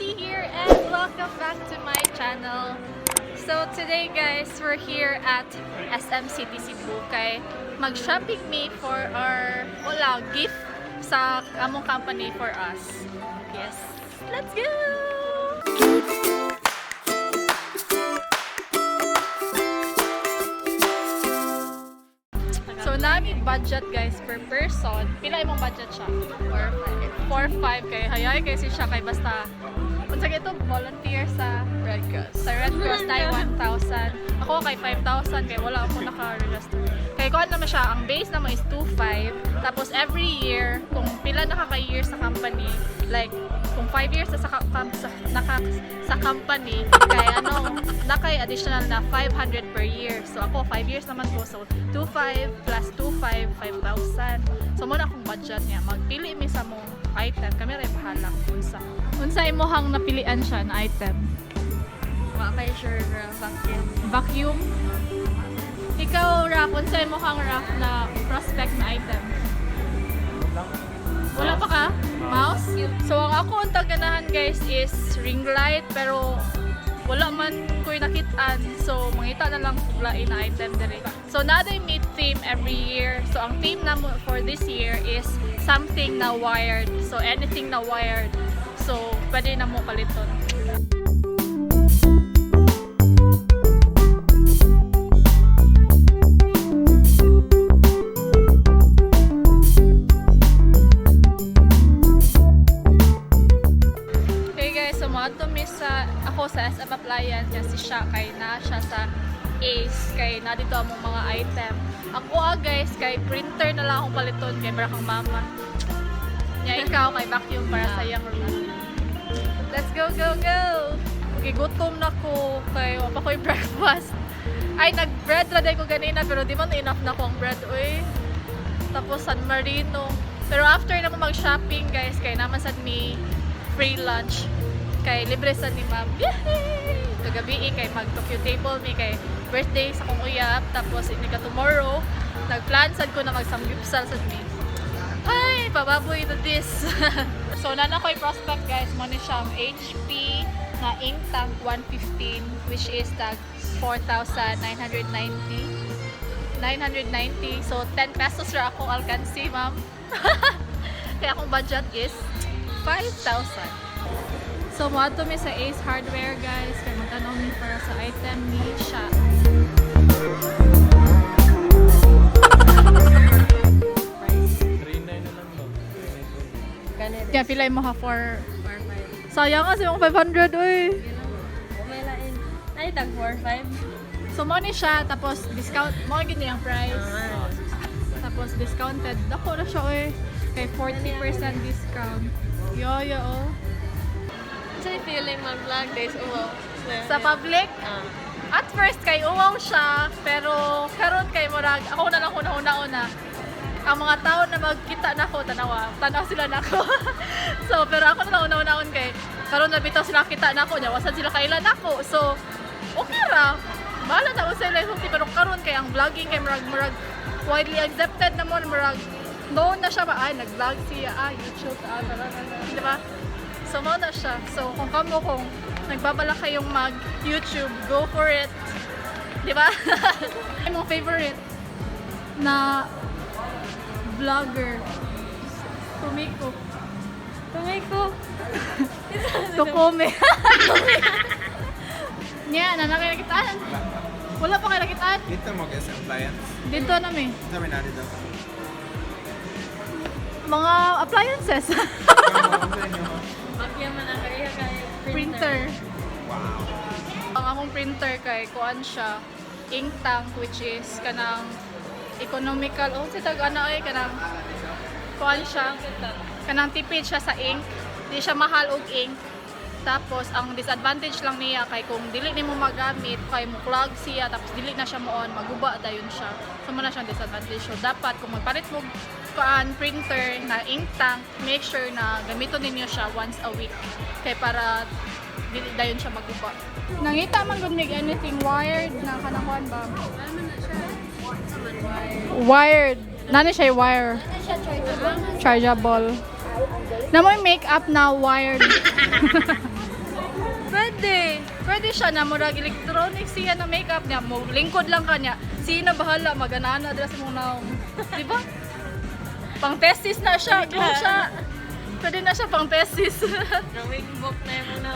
Lee here and welcome back to my channel. So today, guys, we're here at SM City Cebu kay mag-shopping me for our wala gift sa among company for us. Yes. Let's go! So nami budget, guys, per person. Pila imong budget siya? 4 5. 4 5 kay hayay kay si siya kay basta unsa kay ito volunteer sa Red Cross. Sa Red Cross tayo 1,000. Ako kay 5,000 kay wala ako naka-register. Kay kuan naman siya, ang base naman is 2,500. Tapos every year, kung pila na ka years sa company, like kung 5 years na sa, ka- kam- sa, naka, sa company, kay ano, na kay additional na 500 per year. So ako 5 years naman ko. So 2,500 plus 2,500, 5,000. So mo na akong budget niya. Magpili mi sa mong item. Kami rin bahala kung unsa. Unsa imong napilian siya na item? Wa kay sure na vacuum. Vacuum. Ikaw, Raf, unsay mo kang Raf na prospect na item? Wala pa ka? Mouse? So, ang ako ang taganahan, guys, is ring light, pero wala man ko'y nakitaan. So, mangita na lang kung lain na item diri. So, naday meet theme every year. So, ang theme na mo for this year is something na wired. So, anything na wired. So, pwede na mo paliton. Okay guys, so mga mi sa ako sa SM Appliance kasi siya kay na siya sa Ace kay na dito among mga item. Ako ah guys, kay printer na lang akong paliton kay para kang mama. Nya ikaw kay vacuum para sa iyang room. Let's go, go, go! Gigutom na ko kay wa pa ko'y breakfast. Ay, nag-bread ra day ko ganina pero di man enough na ko ang bread oy. Tapos San Marino. Pero after na mo mag-shopping guys, kay naman sad mi free lunch. Kay libre sad ni ma'am. Yay! Kagabi eh, kay mag Tokyo table mi kay birthday sa kong uyab. Tapos ini ka tomorrow, nagplan sad ko na mag samgyupsal sad mi. Ay, pababoy na this. So, nana ko'y prospect guys, mo ni siyang HP na ink tank 115 which is tag 4,990. 990. So, 10 pesos ra akong alkansi, ma'am. Kaya akong budget is 5,000. So, moadto mi sa Ace Hardware, guys. Kaya magtanong mi para sa item ni siya. Price. 3.9 na lang ba? 3.9. Ganito. Kaya pila mo ha for 4-5. Sayang kasi yung 500, uy. Umay lain. Ay, tag 4-5. So, mo ni siya, tapos discount, mo gini ang price. Ah. Tapos discounted. Dako na siya, uy. Kay 40% discount. Yo, yo, oh. Sa feeling mag-vlog days, uwaw. Sa public, at first kay uwaw siya, pero karon kay murag ako na lang una-una. Ang mga tao na magkita nako tanawa, tanaw sila nako. So pero ako na lang una-unaon kay karon na bitaw sila kita nako nya, wasan sila kailan nako. So okay ra. Bahala na usay lang sulti pero karon kay ang vlogging kay murag murag widely accepted na mo murag known na siya ba ay nag-vlog siya ah YouTube ah tara, tara, di ba? So, mao na siya. So, kung kamo, kung nagbabala kayong mag-YouTube, go for it. Di ba? Mong favorite na vlogger? Tumiko. Tumiko. Tukome. Niya, na kayo nakitaan. Wala pa kayo nakitaan. Dito mo guys, appliance. Dito na mi. Sabi na dito. Mga appliances. Vacuum man ang kaya kay Printer. Wow. Ang akong printer kay kuan siya ink tank which is kanang economical oh si tag ano ay kanang kuan siya kanang tipid siya sa ink, di siya mahal og ink. Tapos ang disadvantage lang niya kay kung dili nimo magamit kay mo clog siya tapos dili na siya mo on maguba dayon siya. So mo na siyang disadvantage. So dapat kung magpalit mo kuan printer na ink tank, make sure na gamiton ninyo siya once a week kay para dili dayon siya maguba. Nangita man gud mig anything wired na kanang kuan ba? Wired. Nani siya wire. Chargeable. Na mo make up na wired. Pwede. Pwede siya na murag electronic siya na makeup niya. Mo lingkod lang kanya. Siya na bahala maganana dira sa mong naong. Di ba? Pang testis na siya, glow siya. Pwede na siya pang testis. Drawing book na yung muna.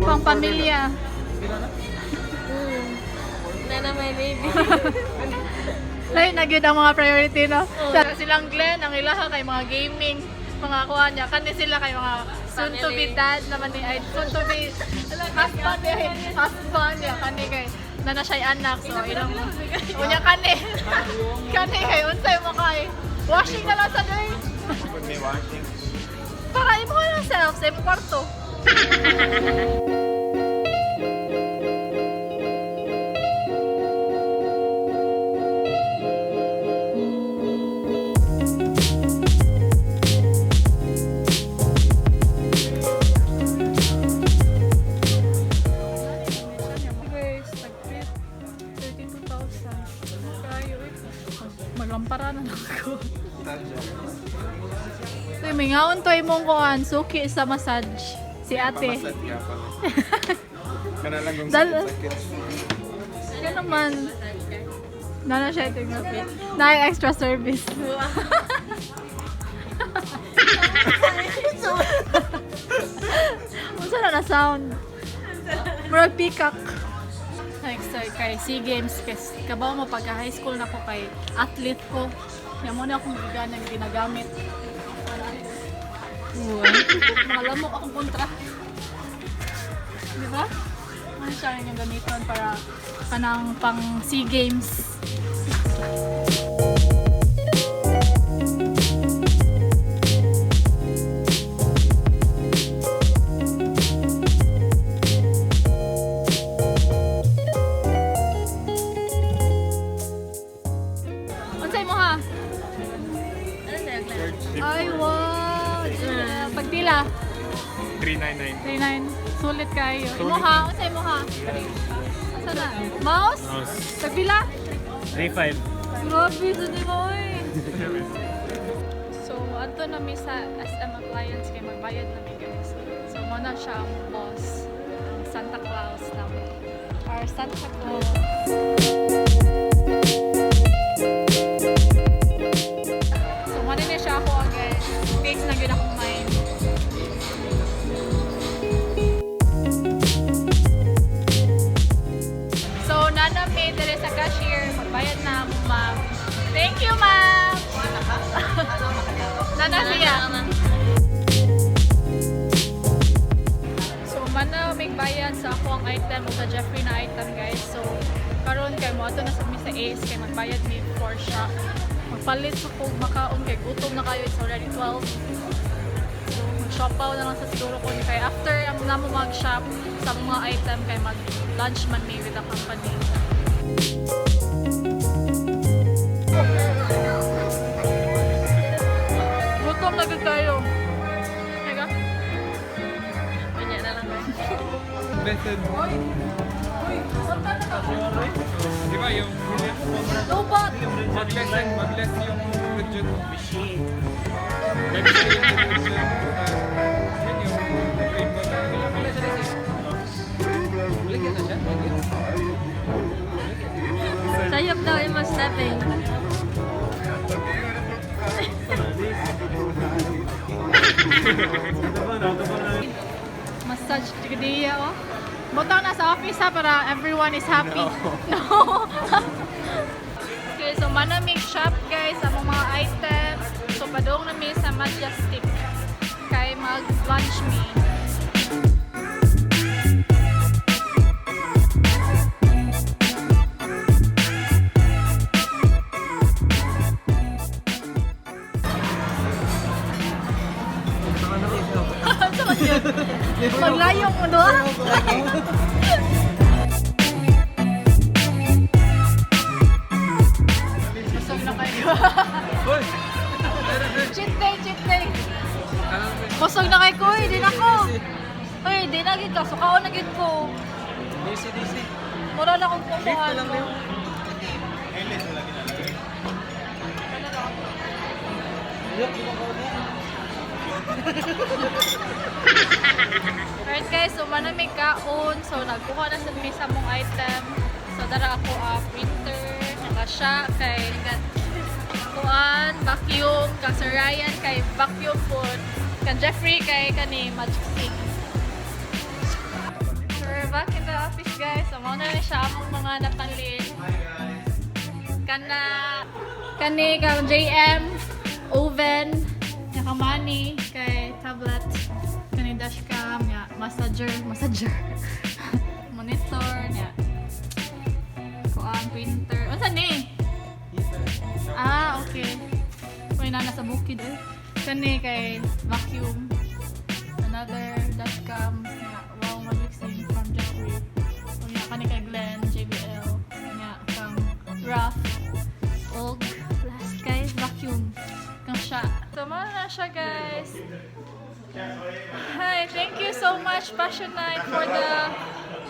Pang pamilya. Nana my baby. Lain na gyud ang mga priority no. Sa silang Glenn ang ilaha kay mga gaming, mga kuha niya. Kani sila kay mga soon to be Family. dad naman ni ay soon to be husband niya, husband niya kani kay na na siya'y anak so ilang unya kani kani kay unsay mo kay washing na lang sa day Pag may washing. para imo lang self sa imong kwarto. Guys, nag-trip. 32,000. Kayo eh. Maglampara na lang ako. Uy, may ngaon to imong kuan, suki sa massage. Si ate. Pamasad ka pala. Kana lang kung Dal- sakit-sakit. Yan naman. Nana siya ito yung Na extra service. Unsa na na sound? Murag peacock. Like, so, kay SEA Games, kay, kabaw mo pagka high school na ko kay athlete ko. Yan mo na akong gigan ang ginagamit. Uy, mga lamok akong kontra. Di ba? Ano siya yung gamiton para kanang pang SEA Games. Unsay mo ha? Ano sa'yo, Glenn? Ay, wow! Pagpila? 399. 39. Sulit kayo. Imo ha? Unsay mo ha? Asa na? Mouse? Mouse. Pagpila? 3-5. Grabe, sa mo oy. So, adto na mi sa SM Appliance kay magbayad na mi guys. So, mo na siya ang boss. Ang Santa Claus na mo. Our Santa Claus. So, mo na siya ako again. Fix na gyud akong mind. So, nana may dere sa cashier. Magbayad na mo, ma'am. Thank you, ma'am! Nana siya. So, mana may bayad sa ako ang item o sa Jeffrey na item, guys. So, karon kay mo ato na sa mi sa Ace kay magbayad mi for siya. Magpalit sa kog makaon kay gutom na kayo. It's already 12. So, mag-shop out na lang sa siguro ko kay after ang namo mag-shop sa mga item kay mag-lunch man mi with the company. Gutom na gud kayo. Teka. Kanya na lang guys. Method. Di ba yung Lupot! mag-less mag-less yung budget machine. Less yung budget. Yun yung Sayop daw yung mas stepping. Massage tigdiya oh. Butang na sa office ha para everyone is happy. No. Okay, so manamig shop guys ang mga items. So padung na mi sa Majestic kay mag lunch mi. Maglayo mo do. ah. Busog na kayo. Hoy! Cheat day, cheat day. Busog na kay ko, di na ko. Uy, di na gid ka. Sukaon na gid ko. DC, DC. Mura na akong kumuha. na lang yun. Alright guys, so mana may kaon. So nagkuha na sa mi sa mong item. So dara ako a printer, naka siya kay kuan, vacuum, kang Sir Ryan kay vacuum pod, kang Jeffrey kay kani magic stick. So we're back in the office, guys. So mao na na siya among mga napalit. Kana kani kang JM oven, naka money kay tablet, kani dashcam nya, massager, massager, monitor nya, kuan, printer. Unsa ni? Ah, okay. Uy, na nasa bukid eh. Kani kay vacuum, another dashcam nya, wow, magic scene from Jeffrey. Unya kani kay Glenn JBL nya, kang Ralph, og last kay vacuum kang siya. So mao na siya, guys. Hi, thank you so much, Passion Night, for the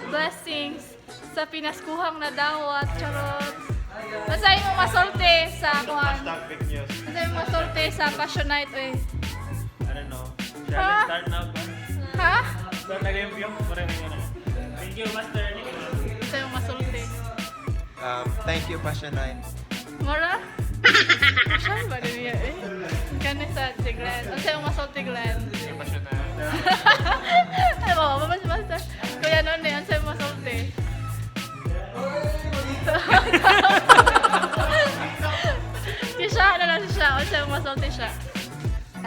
blessings sa pinaskuhang nadawat. Charot. Basta mo masulti sa kuan. #FakeNews. Basta mo masulti sa Passion Night eh. I don't know. Shall Ha? I start now ba? Ha? Start na game yung parang yun. Thank you, Master. Basta mo masulti. Thank you, Passion Night. Mora? Siya ba rin niya eh? Kani sa si Glenn. Ano sa'yo masulti, Glenn? Passion na. Ay, ba, mas master. Kuya noon eh, ano sa'yo masulti? Si siya, ano lang si siya? Ano sa'yo masulti siya?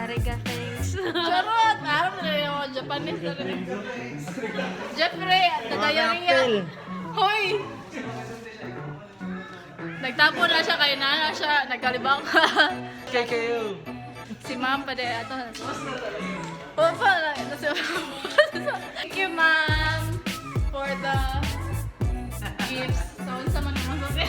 Ariga, thanks. Charot! Aram na rin ako, Japanese na rin. Jeffrey, nagaya niya. Hoy! Nagtapo na siya kay nana siya, nagkalibang. KKU! Si ma'am pa din. Ato. Oh, pa, thank you, ma'am, for the gifts. So, unsa man yung masulti?